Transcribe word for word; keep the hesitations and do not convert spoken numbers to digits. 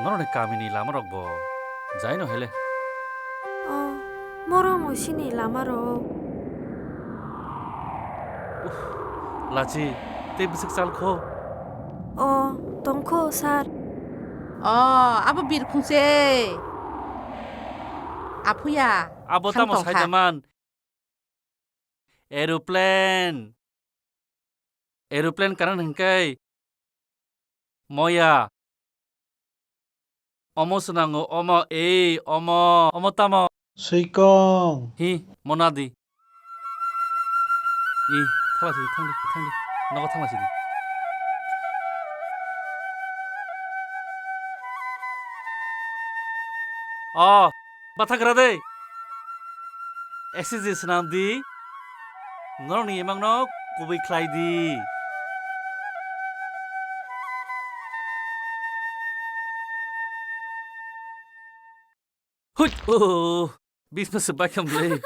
Norokni kamini lamarok bo jaino hele. O, borok no sini lamarok. Uff, lachi, tei bwswk chalkho? O, tongkho, sir. O, abo birkhung se. Aphuya, abo thang tamo tongkha. Saida man? Aeroplane. Aeroplane kanan hingkai moya. Omo swnango, omo, ei, omo, omo tamo? Swikong. Hi, monadi. I, thala sidi, thangdi, thangdi. Nogo thangla sidi. O, bathagra de. Exercise swnam di. Norokni imangno kubui khlai di. Huit! Oh, bisma se baikam le.